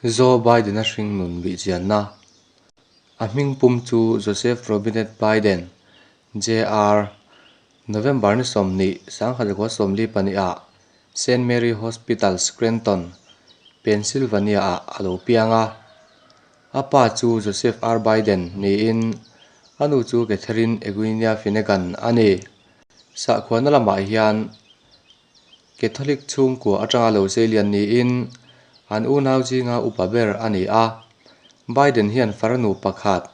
Joe Biden-a hringnun bihchianna. A hming pum chu Joseph Robinette Biden, JR. November ni 20, 1942 ah Saint Mary Hospital, Scranton, Pennsylvania-ah a lo piang a. A pa chu Joseph R. Biden niin a nu chu Katherine Eugenia Finnegan a ni. Sahkhuana lamah hian Catholic chhungkua atanga lo seilian niin an unau zinga upa ber a ni a. Biden hian farnu pakhat,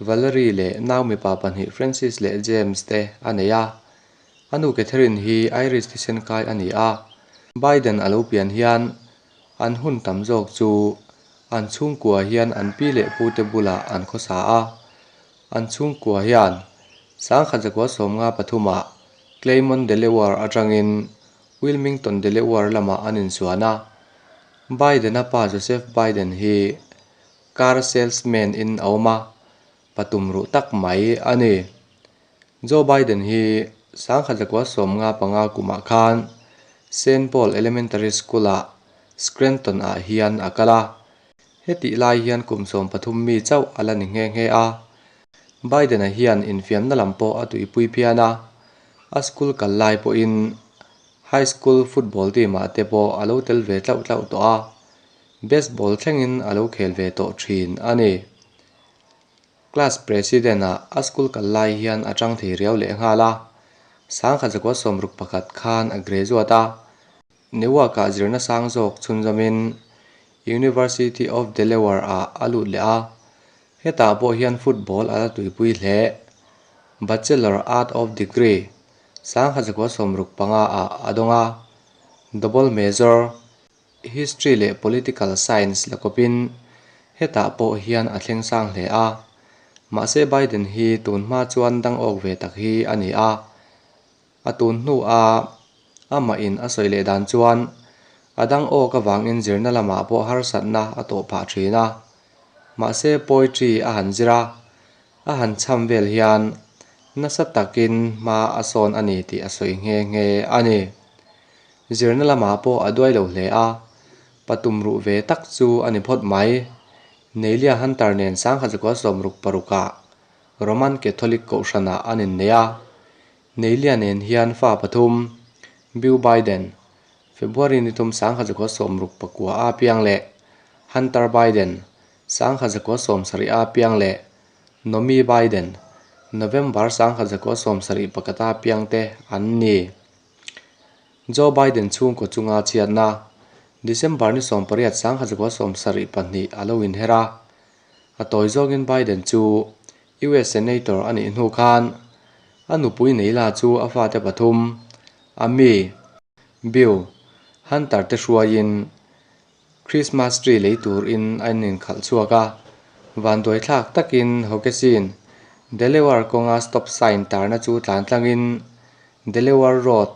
Valerie leh nau mipa pahnih Francis leh James te a nei a. A nu Katherine hi Irish thisen kai a ni a. Biden a lo pian hian an hun tam zawk chu an chhungkua hian an pi leh pute bulah an khawsa a. An chhungkua hian 1993 ah Claymont, Delaware atangin Wilmington, Delaware lamah an insuan a. Biden-a pa Joseph Biden hi car salesman in a awm a, patum ruh tak mai a ni. Joe Biden hi 1995 kumah khan Saint Paul Elementary School-ah Scranton-ah hian a kal a. Hetih lai hian kum 13 mi chauh a la ni nghe nghe a. Biden-a hian infiamna lam pawh a tuipui phian a, a school kal lai pawhin high school football team-ah te pawh a lo tel ve tlauh tlauh tawh a, baseball thlengin a lo khel ve tawh thin a ni. Class president-ah a school kal lai hian a tang thei riau leh nghal a, 1961 khan a graduate a, Newark-ah zirna sang zawk chhunzawmin University of Delaware-ah a lut leh a. Hetah pawh hian football a la tuipui hle. Bachelor Art of Degree 1965 ah a dawng a, Double Major, History leh Political Science la kawpin hetah pawh hian a thleng sang hle a. Mahse Biden hi tun hma chuan dang awk ve tak hi a ni a. A tun hnu a amah in a sawi leh dan chuan a dang awk avangin zirna lamah pawh harsatna a tawh phah thin a. Mahse poetry a han zir a, a han chham vel hian nasa takin hma a sawn a ni tih a sawi nghe nghe a ni. Zirna lamah pawh a duai lo hle a, patum ruh ve tak chu a ni phawt mai. Neilia Hunter nen 1966 ah Roman Catholic Kohhranah an innei a. Neilia nen hian fa pathum, Beau Biden, February ni thum 1969 a piang leh Hunter Biden, 1970 a piang leh Nomi Biden, November 1971 a piang te an ni. Joe Biden chhungkaw chunga chhiatna, December ni 18 1972 a lo inher a. A tawi zawngin Biden chu US Senator a nih hnu khan a nupui Neila chu a fate pathum, Amy, Beau, Hunter te hruaiin Christmas tree lei turin a inkhalh chhuak a. Vanduaithlak takin Hokesin Delaware kawnga stop sign tarna chu tlan tlangin Delaware Road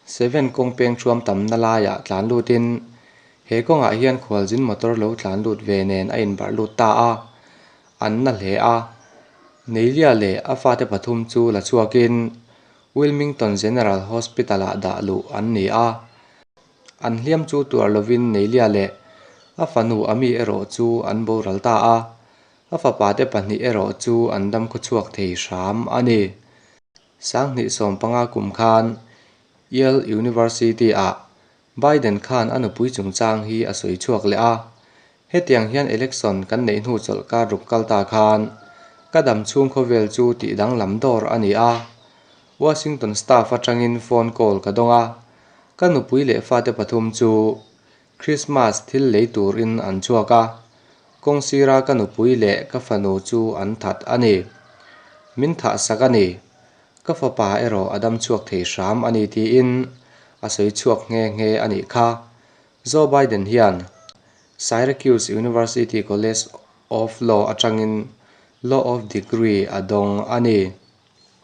7 kawng peng thuam tamna laiah tlan lutin he kawngah hian khualzin motor lo tlan lut ve nen a inbarh lut ta a, an na hle a. Neilia leh a fate pathum chu la chhuakin Wilmington General Hospital-ah dah luh an ni a. An hliam chu tuar lovin Neilia leh a fanu Ami erawh chu an boral ta a, a fapate pahnih erawh chu an dam khawchhuak thei hram a ni. 2015 kum khan Yale University-ah Biden khan a nupui chungchang hi a sawi chhuak leh a. Hetiang hian election kan neih hnu chawlhkar ruk kal ta khan ka dam chhung khawvel chu tih danglam dawr a ni a. Washington staff atangin phone call ka dawng a, ka nupui leh fate pathum chu Christmas thil lei turin an chhuak a, kawng sira ka nupui leh ka fanu chu an that a ni. Min thah sak a ni. Ka fapa erawh a dam chhuak thei hram a ni tiin a sawi chhuak nghe nghe a nih kha. Joe Biden hian Syracuse University College of Law atangin Law of Degree a dawng a ni.